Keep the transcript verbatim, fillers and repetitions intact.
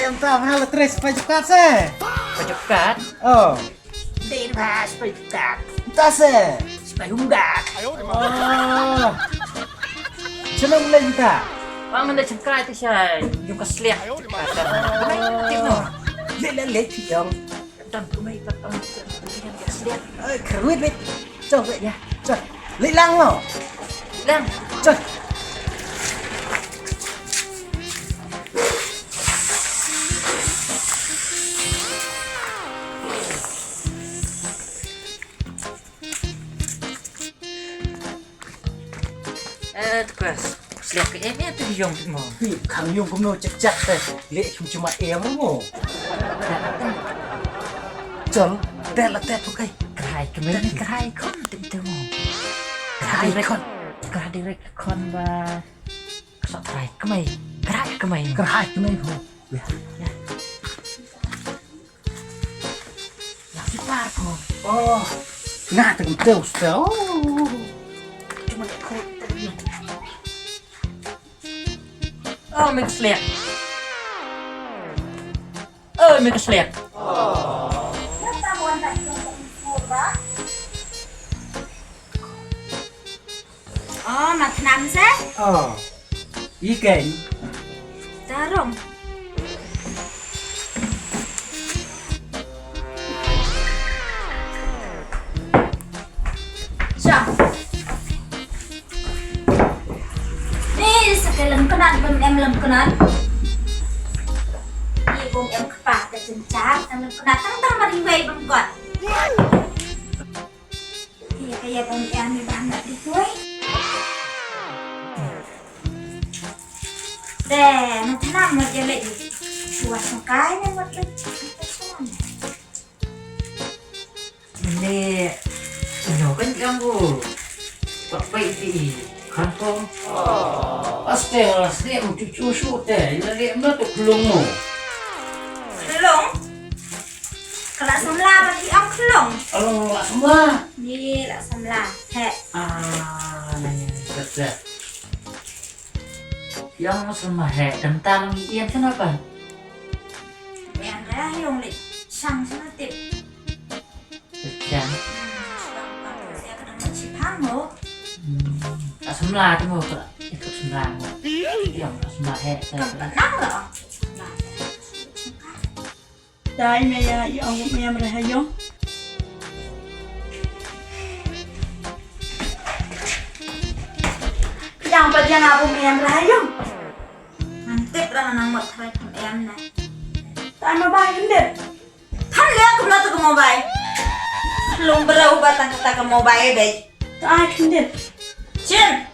Em ta ma la tres pa jukat se. Pa jukat? Oh. Dei ba spai jukat. Ta se. Spai jukat. Oh. Chenam le ta. Wa man da chengkai te sha yung ka sliak. Ka ta. Ti no. Le le le ti yong. Tam kumai pat tam kumai ka sliak. Ai, kruit bit. Chok bit. Ya. Chok. Li lang no. Lang. Chok. Eh, tukas. Sliak ke em em tu yung mo. Hi, khang yung kumno chak chak te. Le kum cuma em mo. Chol, te la te tu kai. Krai kemai, krai kon tu tu mo. Krai kon. Krai direct kon ba. Sa krai kemai. Krai kemai. Krai kemai ho. Ya. Ya. Yang si par ko. Oh. Nga teng teu sta. Oh. Cuma ko. Oh, mix liat. Oh, mix liat. Oh, ma thnam se? Oh. Iken. Tarom. Sa. Ni sa ka lem khnat bym em lem khnat. Ni bym em kpa ka jynjar, em lem khnat tang tang ma ri wei bym kot. Ïa ka ïa ban ïa mi ban na di tuai. Te, na tana mo je le. Shuwa shukai ne mo le. Ne, no kan yang bu. Pak pai ti i. Kan kong. Aste, aste, mo cucu su te. Ina le mo tu klung mo. Klung? Ka la samla ba ki ong khlong. Along la samla. Ni la samla. He. Ah, nang ni. Ki ong la samla he. Dang ta nang iem sana pa. Yang dah yong le. Sang sana tip. Sang. Sia ka dang chi phang mo. La samla tu mo ka. Itu samla mo. Ki ong la samla he. Kan nang la. Samla. Dai me ïa i ong me ïa mreh ha ïong. Yang pat yang abu me ïa mreh ha ïong. Ngan tip ra nang mot thrai kham em na. Tai ma bai khyndiat. Tham leh kumno tu ka mobile. Lung breu ba tang kata ka mobile dei. Tai khyndiat. Chin.